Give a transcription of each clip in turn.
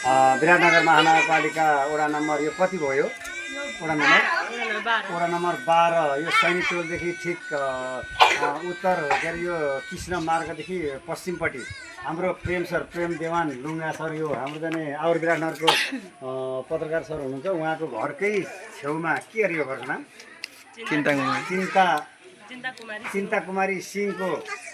विराटनगर महानगरपालिका वडा नम्बर यो कति भयो? वडा नम्बर 12 यो सैनिक टोलदेखि ठिक उत्तर के अरे यो कृष्ण मार्गदेखि पश्चिमपट्टि हाम्रो प्रेम देवान लुङ्गा सर यो हाम्रो जाने आवर विराटनगरको पत्रकार सर हुनुहुन्छ। उहाँको घरकै छेउमा के अरे यो घरको नाम चिन्ता कुमारी सिंहको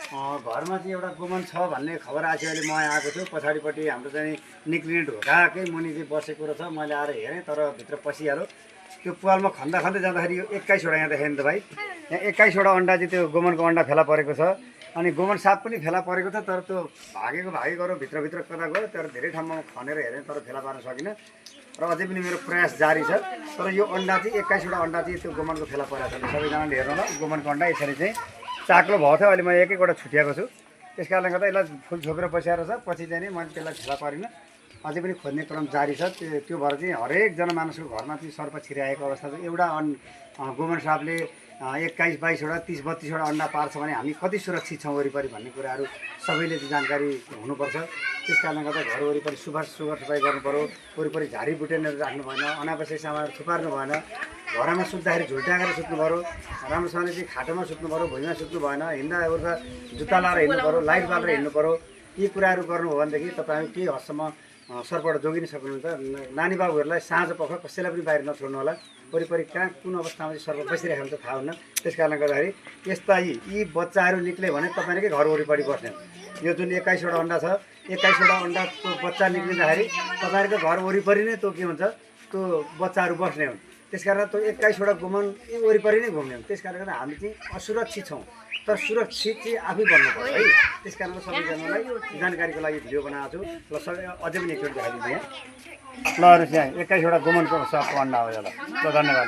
घरमा चाहिँ एउटा गोमन छ भन्ने खबर आएको थियो। अहिले म यहाँ आएको छु, पछाडिपट्टि हाम्रो चाहिँ निक्लिने ढोकाकै मुनि चाहिँ बसेको रहेछ। मैले आएर हेरेँ तर भित्र पसिहाल्यो। त्यो पालमा खन्दा जाँदाखेरि यो 21वटा यहाँ देखेँ नि त भाइ, यहाँ 21वटा अन्डा चाहिँ त्यो गोमनको अन्डा फेला परेको छ। अनि गोमन साप पनि फेला परेको छ, तर त्यो भागेको भित्रभित्र कता गयो, तर धेरै ठाउँमा खनेर हेरेँ तर फेला पार्न सकिनँ र अझै पनि मेरो प्रयास जारी छ। तर यो अन्डा चाहिँ 21वटा अन्डा चाहिँ त्यो गोमनको फेला परेको छ। सबैजनाले हेर्नु होला, गोमनको अन्डा यसरी चाहिँ चाक्लो भएको थियो। अहिले म एक-एकवटा छुट्याएको छु, त्यस कारणले गर्दा यसलाई फुल छोपेर बसिएर छ। पछि चाहिँ नि मैले त्यसलाई फेला पारिनँ, अझै पनि खोज्ने क्रम जारी छ। त्यो भएर चाहिँ हरेक जनमानसको घरमा चाहिँ सर्प छिराएको अवस्था छ। एउटा गोमन सापले 21-22वटा 30-32वटा अन्डा पार्छ भने हामी कति सुरक्षित छौँ वरिपरि भन्ने कुराहरू सबैले चाहिँ जानकारी हुनुपर्छ। त्यस कारणले गर्दा घर वरिपरि सफाइ गर्नु पऱ्यो, वरिपरि झाडीबुटेनहरू राख्नु भएन, अनावश्यक सामानहरू थुपार्नु भएन, घरमा सुत्दाखेरि झुल्ट्याएर सुत्नु पऱ्यो, राम्रोसँगले चाहिँ खाटोमा सुत्नु पऱ्यो, भुइँमा सुत्नु भएन, हिँड्दा ओर्दा जुत्ता लाएर हिँड्नु पऱ्यो, लाइट बालेर हिँड्नु पऱ्यो। यी कुराहरू गर्नुभयो भनेदेखि तपाईँ केही हदसम्म सर्पबाट जोगिन सक्नुहुन्छ। नानी बाबुहरूलाई साँझ पख कसैलाई पनि बाहिर नछोड्नु होला, वरिपरि कहाँ कुन अवस्थामा चाहिँ सर्प बसिरहेको हुन्छ थाहा हुन्न। त्यस कारणले गर्दाखेरि यस्ता यी बच्चाहरू निक्ल्यो भने तपाईँकै घर वरिपरि बस्ने। यो जुन 21वटा अन्डा छ, 21वटा अन्डाको बच्चा निक्लिँदाखेरि तपाईँहरूको घर वरिपरि नै त्यो के हुन्छ, त्यो बच्चाहरू बस्ने हुन्। त्यस कारण त्यो 21वटा गोमन वरिपरि नै घुम्ने हुन्। त्यस कारणले गर्दा हामी चाहिँ असुरक्षित छौँ, तर सुरक्षित चाहिँ आफै बन्नु पर्छ है। त्यस कारण सबैजनालाई जानकारीको लागि भिडियो बनाएको छु। ल सबै अझै पनि एकचोटि देखाइदिन्छु यहाँ। ल हेर्नुहोस् यहाँ 21वटा गोमनको सापको अन्डा हो यो। ल धन्यवाद।